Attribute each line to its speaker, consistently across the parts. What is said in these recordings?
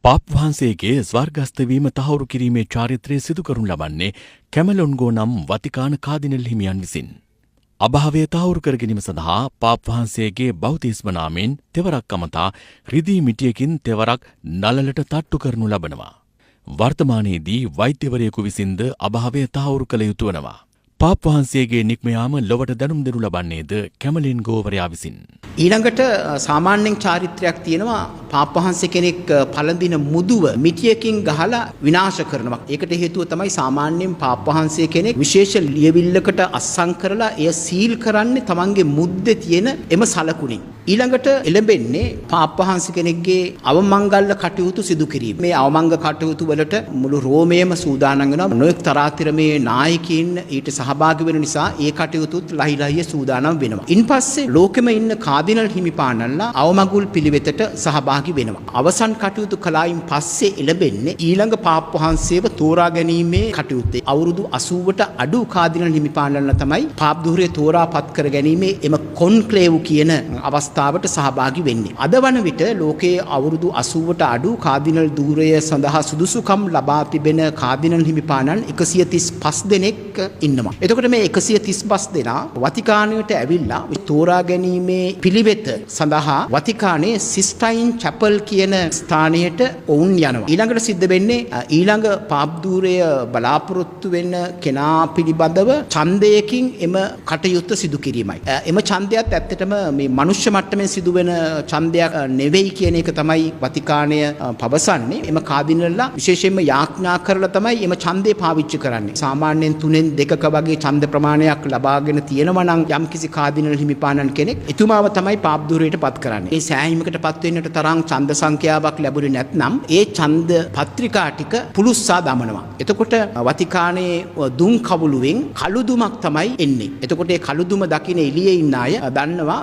Speaker 1: පාප් වහන්සේගේ ස්වර්ගස්ථ වීම තහවුරු කිරීමේ චාරිත්‍රය සිදු කරනු ලබන්නේ කැමලොන්ගෝ නම් වතිකාන කාදිනල් හිමියන් විසින්. අභාවය තහවුරු කර ගැනීම සඳහා පාප් වහන්සේගේ බෞතිස්ම නාමයෙන් තෙවරක් අමතා රිදී මිටියකින් තෙවරක් නළලට තට්ටු කරනු ලබනවා. වර්තමානයේදී වෛද්‍යවරයෙකු විසින්ද අභාවය තහවුරු කළ යුතු වනවා. පාප් වහන්සේගේ නික්ම යාම ලොවට දැනුම් දෙනු ලබන්නේද කැමලින්ගෝවරයා විසින්.
Speaker 2: ඊළඟට සාමාන්‍යයෙන් චාරිත්‍රයක් තියෙනවා, පාප් වහන්සේ කෙනෙක් පළඳින මුදුව මිටියකින් ගහලා විනාශ කරනවා. ඒකට හේතුව තමයි සාමාන්‍යයෙන් පාප් වහන්සේ කෙනෙක් විශේෂ ලියවිල්ලකට අත්සන් කරලා එය සීල් කරන්නේ තමන්ගේ මුද්දේ තියෙන එම සලකුණින්. ඊළඟට එළඹෙන්නේ පාප් වහන්සේ කෙනෙක්ගේ අවමංගල්‍ය කටයුතු සිදු කිරීම. මේ අවමංග කටයුතු වලට මුළු රෝමයම සූදානම් වෙනවා. නොයෙක් තරාතිරමේ නායකයින් ඊට සහභාගී වෙන නිසා ඒ කටයුතුත් ලහි ලහිය සූදානම් වෙනවා. ඉන්පස්සේ ලෝකෙම ඉන්න කාදිනල් හිමිපාණන්ලා අවමගුල් පිළිවෙතට සහභාගී වෙනවා. අවසන් කටයුතු කළායින් පස්සේ එළඹෙන්නේ ඊළඟ පාප් වහන්සේව තෝරා ගැනීමේ කටයුත්තේ. අවුරුදු 80ට අඩු කාදිනල් හිමිපාණන්ලා තමයි පාප් ධුරය තෝරා පත් කර ගැනීමේ එම කොන්ක්ලේව් කියන අවස්ථාවට සහභාගී වෙන්නේ. අද වන විට ලෝකයේ අවුරුදු 80ට අඩු කාදිනල් ධූරය සඳහා සුදුසුකම් ලබා තිබෙන කාදිනල් හිමිපාණන් 135 දෙනෙක් ඉන්නවා. එතකොට මේ 135 දෙනා වතිකානයට ඇවිල්ලා තෝරා ගැනීමේ පිළිවෙත සඳහා වතිකානයේ සිස්ටයින් චැපල් කියන ස්ථානයට ඔවුන් යනවා. ඊළඟට සිද්ධ වෙන්නේ ඊළඟ පාප් ධූරය බලාපොරොත්තු වෙන කෙනා පිළිබඳව ඡන්දයකින් එම කටයුත්ත සිදු කිරීමයි. එම ඡන්දයත් ඇත්තටම මේ මනුෂ්‍ය මට්ටමින් සිදුවෙන ඡන්දයක් නෙවෙයි කියන එක තමයි වතිකානය පවසන්නේ. එම කාදිනල්ලා විශේෂයෙන්ම යාඥා කරලා තමයි එම ඡන්දය පාවිච්චි කරන්නේ. සාමාන්‍යයෙන් තුනෙන් දෙකක වගේ ඡන්ද ප්‍රමාණයක් ලබාගෙන තියෙනවා නම් යම්කිසි කාදිනල් හිමිපාණන් කෙනෙක්, එතුමාව තමයි පාප් ධුරයට පත් කරන්නේ. ඒ සෑහීමකට පත් වෙන්නට තරම් ඡන්ද සංඛ්‍යාවක් ලැබුණේ නැත්නම් ඒ ඡන්ද පත්‍රිකා ටික පුලුස්සා දමනවා. එතකොට වතිකානයේ දුම් කවුළුවෙන් කළු දුමක් තමයි එන්නේ. එතකොට ඒ කළු දුම දකින එළියේ ඉන්න අය දන්නවා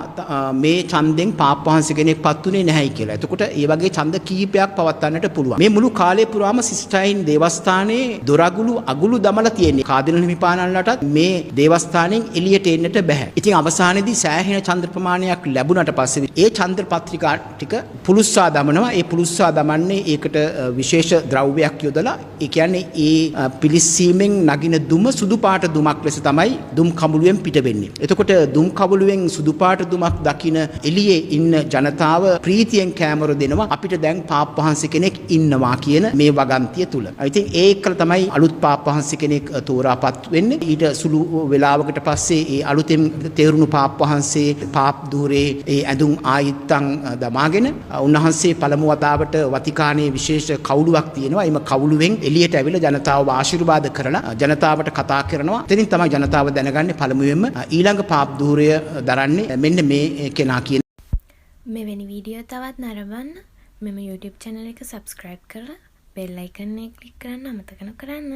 Speaker 2: මේ ඡන්දෙන් පාප් වහන්සේ කෙනෙක් පත් වුණේ නැහැයි කියලා. එතකොට ඒ වගේ ඡන්ද කීපයක් පවත්වන්නට පුළුවන්. මේ මුළු කාලය පුරාම සිස්ටයින් දේවස්ථානයේ දොරගුළු අගුළු දමලා තියෙන්නේ. කාදිනල් හිමිපාණන්ලටත් මේ දේවස්ථානයෙන් එළියට එන්නට බැහැ. ඉතින් අවසානයේදී සෑහෙන ඡන්ද ප්‍රමාණයක් ලැබුණට පස්සේ ඒ ඡන්ද පත්‍රිකා ටික පුලුස්සා දමනවා. ඒ පුලුස්සා දමන්නේ ඒකට විශේෂ ද්‍රව්‍යයක් යොදලා. ඒ කියන්නේ ඒ පිලිස්සීමෙන් නගින දුම සුදු පාට දුමක් ලෙස තමයි දුම් කමුළුවෙන් පිට වෙන්නේ. එතකොට දුම් කමුළුවෙන් සුදු පාට දුමක් දකින එළියේ ඉන්න ජනතාව ප්‍රීතියෙන් කෑමොර දෙනවා, අපිට දැන් පාප් වහන්සේ කෙනෙක් ඉන්නවා කියන මේ වගන්තිය තුල. ඉතින් ඒ එක්කලා තමයි අලුත් පාප් වහන්සේ කෙනෙක් තෝරාපත් වෙන්නේ. ඊට සුළු වෙලාවකට පස්සේ ඒ අලුතෙන් තේරුණු පාප් වහන්සේ පාප් ධූරේ ඒ ඇඳුම් ආයිත්තන් දමාගෙන උන්වහන්සේ පළමු වතාවට වතිකානයේ විශේෂ කවුළුවක් තියෙනවා. එම කවුළුවෙන් එළියට ඇවිල්ලා ජනතාව ආශිර්වාද කරලා ජනතාවට කතා කරනවා. එතනින් තමයි ජනතාව දැනගන්නේ පළමුවෙන්ම ඊළඟ පාප් ධූරය දරන්නේ මෙන්න මේ කෙනා කියන.
Speaker 3: මෙවැනි වීඩියෝ තවත් නරඹන්න මෙම YouTube channel එක subscribe කරලා බෙල් අයිකන් එක ක්ලික් කරන්න අමතක නොකරන්න.